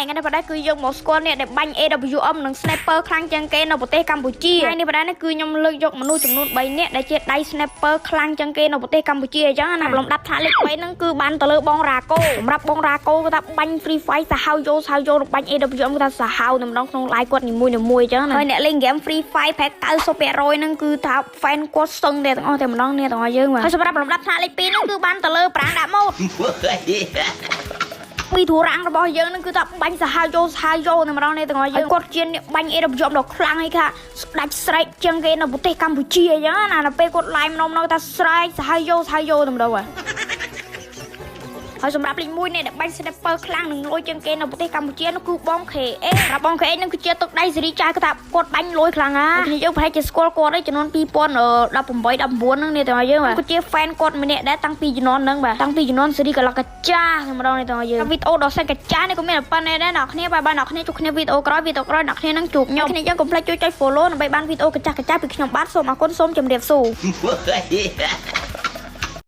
ថ្ងៃនេះបាទគឺយើងមកស្គាល់អ្នកដែលបាញ់ AWM និង Sniper ខ្លាំងជាងគេនៅប្រទេសកម្ពុជាថ្ងៃនេះបាទនេះគឺខ្ញុំលើកយកមនុស្សចំនួន3នាក់ដែលជាដៃ Sniper ខ្លាំងជាងគេនៅប្រទេសកម្ពុជាអញ្ចឹងណាលំដាប់ថ្នាក់លេខ3ហ្នឹងគឺបានទៅលើបងរ៉ាកូសម្រាប់បងរ៉ាកូគឺថាបាញ់ Free Fire សាហាវយោសាហាវយោបាញ់ AWM គឺថាសាហាវតែម្ដងក្នុង live គាត់នីមួយៗអញ្ចឹងណាហើយអ្នកលេង game Free Fire ប្រហែល90%ហ្នឹងគឺថា fan គាត់សឹងតែទាំងអស់តែម្ដងនេះទាំងអស់យើងបាទហើយសម្រាប់លំដាប់ថ្នាក់លេខ2ហ្នឹងគឺបានទៅលើប្រាងដាក់ម៉ូត ពីធូរាំងរបស់យើងនឹងគឺថាបាញ់សាហាវយោសាហាវយោតែម្ដងនេះទាំងអស់យើងគាត់ជាអ្នកបាញ់ AWM ដ៏ខ្លាំងហើយថាស្ដាច់ស្រែកជាងគេនៅប្រទេសកម្ពុជាអញ្ចឹងណាដល់ពេលគាត់ live ម្ដងម្ដងថាស្រែកសាហាវយោសាហាវយោតែម្ដងហ៎ហើយសម្រាប់លេខ1នេះដែលបាញ់ sniper ខ្លាំងនឹងលុយជាងគេនៅប្រទេសកម្ពុជានោះគឺបង KA សម្រាប់បង KA នឹងគឺជាទឹកដៃសេរីចាយគឺថាគាត់បាញ់លុយខ្លាំងណាស់គ្នាយើងប្រហែលជាស្គាល់គាត់ទេចំនួន2018 19ហ្នឹងនេះទាំងអស់យើងបាទគាត់ជា fan គាត់ម្នាក់ដែរតាំងពីជំនាន់ហ្នឹងបាទតាំងពីជំនាន់សេរីកលកចាស់ម្ដងនេះទាំងអស់យើងវីដេអូដ៏សែនកចានេះក៏មានតែប៉ុណ្ណេះដែរអ្នកគ្នាបាយបាយអ្នកគ្នាជួបគ្នាវីដេអូក្រោយវីដេអូក្រោយអ្នកគ្នានឹងជួបខ្ញុំគ្នាយើងកុំភ្លេចជួយចុច follow ដើម្បីបានវីដេអូកចាស់កចាស់ពីខ្ញុំបាទសូមអរគុណសូមជម្រាបសួរ Yeah.